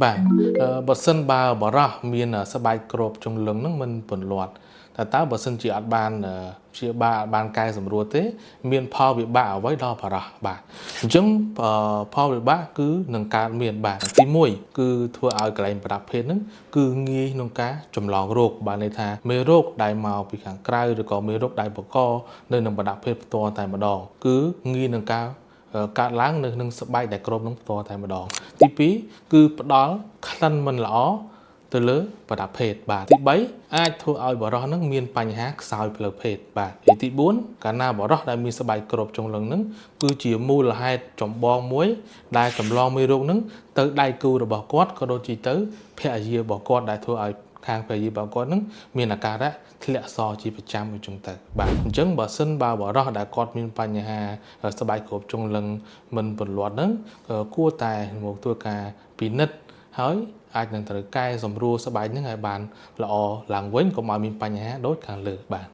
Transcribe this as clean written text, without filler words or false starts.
បាទបើសិនបើបុរសមានស្បែកគ្របជុងលឹងហ្នឹងមិនពន្លាត់តែតើបើសិនជាអត់បានព្យាបាលអត់បានកែសម្រួលទេ មានផលវិបាកអ្វីដល់បុរសបាទអញ្ចឹងផលវិបាកគឺនឹងកើតមានបាទទី1គឺធ្វើឲ្យកន្លែងប្រដាប់ភេទហ្នឹងគឺងាយក្នុងការចម្លងរោគបាទន័យថាមេរោគដែលមកពីខាងក្រៅឬក៏មេរោគដែលបង្កនៅនឹងប្រដាប់ភេទផ្ទាល់តែម្ដងគឺងាយនឹងការកើតឡើងនៅក្នុងស្បែកដែលគ្របនឹងផ្ទាល់តែម្ដងទី2គឺផ្ដល់ក្លិនមិនល្អទៅលើប្រដាប់ភេទបាទទី3អាចធ្វើឲ្យបុរសនឹងមានបញ្ហាខ្សោយផ្លូវភេទបាទទី4កាលណាបុរសដែលមានស្បែកគ្របចុងលឹងនឹងគឺជាមូលហេតុចម្បងមួយ ដែលចម្លងមេរោគនឹងទៅដៃគូរបស់គាត់ក៏ដូចជាទៅភរិយារបស់គាត់ដែលធ្វើឲ្យខាងភរិយារបស់គាត់នឹងមានអាការៈធ្លាក់សជាប្រចាំអញ្ចឹងទៅបាទអញ្ចឹងបើសិនបើបុរសដែលគាត់មានបញ្ហាស្បែកគ្របចុងលឹងមិនពន្លាត់ហ្នឹងគួរតែមកធ្វើការពិនិត្យហើយអាចនឹងត្រូវកែសម្រួលស្បែកហ្នឹងឲ្យបានល្អឡើងវិញកុំឲ្យមានបញ្ហាដូចខាងលើបាទ។